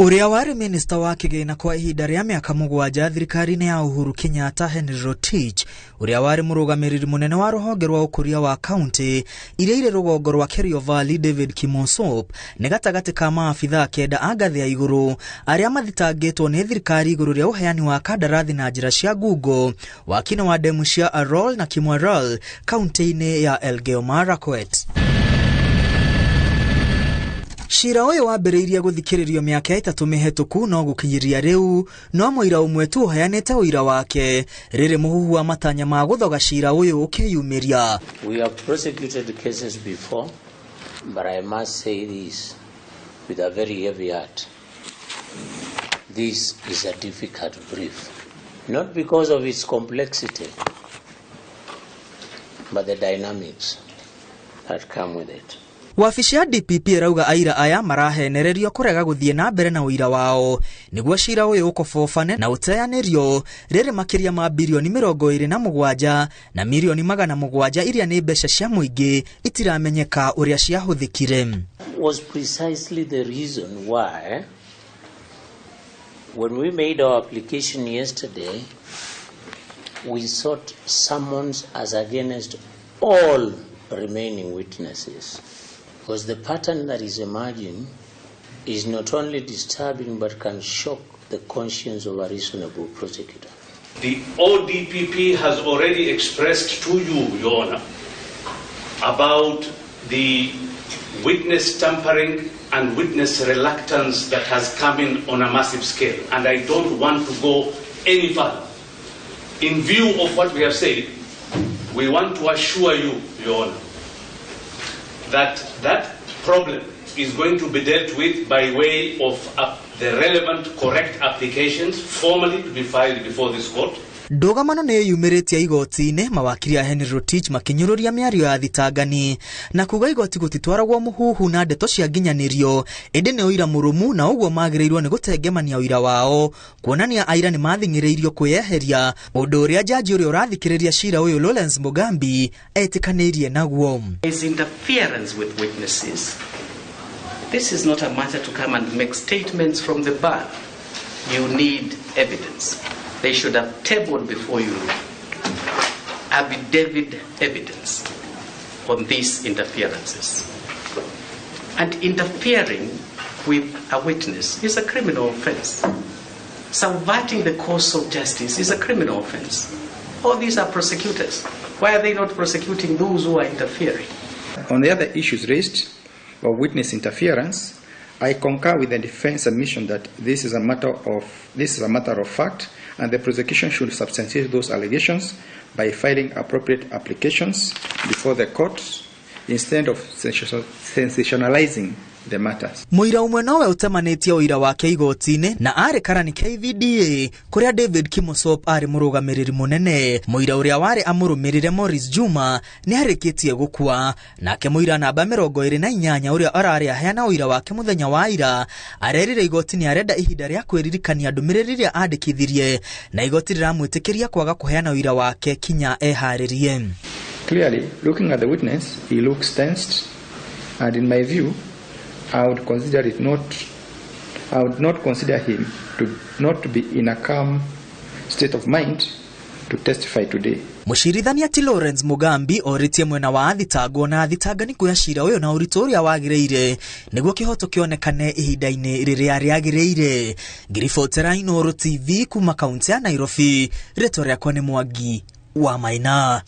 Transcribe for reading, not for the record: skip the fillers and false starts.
Ũrĩa warĩ minista wa kĩgĩna kwa ihinda rĩa mĩaka 7 thirikari-inĩ ya Uhuru Kenyatta Henry Rotich, ũrĩa warĩ mũrũgamĩrĩri mũnene wa rũhonge rwa ũkũria wa kaunti iria irĩ rũgongo rwa Kerio Valley David Kimosop, nĩ gatagatĩ ka maabithaa 9 a ngathĩ ya igũrũ arĩa mathitangĩtwo nĩ thirikari igũrũ rĩa ũheani wa kandarathi na njĩra cia ngungo wakina wa demu cia Arol na Kimwaral kaunti-inĩ ya Elgeyo Marakwet. Cira ũyũ wambĩrĩirie gũthikĩrĩrio mĩaka 3 mĩhetũku no gũkinyĩria rĩu no mũira ũmwe tu ũheanĩte ũira wake rĩrĩ mũhuhu wa matanya ma gũthoga cira ũyũ ũkĩyumĩria. We have prosecuted cases before, but I must say this with a very heavy heart. This is a difficult brief, not because of its complexity, but the dynamics that come with it. Wabici ya DPP ĩrauga aira aya marahenererio kũrega gũthiĩ na mbere na ũira wao nĩguo cira ũyũ ũkobobane na ũteanĩrio rĩrĩ makĩria ma birioni 27 na mirioni 700 iria nĩ mbeca cia mũingĩ itiramenyeka ũrĩa ciahũthĩkire. Was precisely the reason why when we made our application yesterday we sought summons as against all remaining witnesses. Because the pattern that is emerging is not only disturbing but can shock the conscience of a reasonable prosecutor. The ODPP has already expressed to you, Your Honor, about the witness tampering and witness reluctance that has come in on a massive scale, and I don't want to go any further. In view of what we have said, we want to assure you, Your Honor, that that problem is going to be dealt with by way of the relevant correct applications formally to be filed before this court. Ndũgamano nĩ yumĩrĩtie igoti-inĩ mawakiri a Henry Rotich makĩnyũrũria mĩario ya thitangani na kuga igoti gũtitwaragwo mũhuhu na ndeto cia nginyanĩrio ĩndĩ nĩ ũira mũrũmu na ũguo magĩrĩirwo nĩ gũtengemania ũira wao kuonania aira nĩ mathing'ĩrĩirio kwĩyeheria ũndũ ũrĩa jaji ũrĩa ũrathikĩrĩria cira ũyũ Lawrence Mugambi etĩkanĩirie naguo. Is interference with witnesses. This is not a matter to come and make statements from the bar. You need evidence. They should have tabled before you affidavit evidence on these interferences. And interfering with a witness is a criminal offense. Subverting the course of justice is a criminal offense. All these are prosecutors. Why are they not prosecuting those who are interfering? On the other issues raised of witness interference, I concur with the defense submission that this is a matter of fact, and the prosecution should substantiate those allegations by filing appropriate applications before the court instead of sensationalizing the matters. Mũira ũmwe nowe ũtemanĩtie ũira wake igoti-inĩ na arĩ karani KVDA kũrĩa David Kimosop arĩ mũrũgamĩrĩri mũnene. Mũira ũrĩa warĩ amũrũmĩrĩre Maurice Juma nĩ arĩkĩtie gũkua, nake mũira namba 28 ũrĩa ararĩ aheana ũira wake mũthenya wa ira arerire igoti nĩ arenda ihinda rĩa kwĩririkania ndũmĩrĩri ĩrĩa andĩkithirie na igoti rĩramwĩtĩkĩria kwaga kũheana ũira wake kinya eharĩrie. Clearly, looking at the witness, he looks tensed, and in my view, I would not consider him to not be in a calm state of mind to testify today. Mũcirithania ti Lawrence Mugambi orĩtie mwena wa athitangwo na athitangani kuoya cira ũyũ na ũritũ ũrĩa wagĩrĩire nĩguo kĩhoto kĩonekane ihinda-inĩ rĩrĩa rĩagĩrĩire. Ngiribotera Inooro TV kuma kaunti ya Nairobi, rĩtwa rĩakwa nĩ Mwangi wa Maina.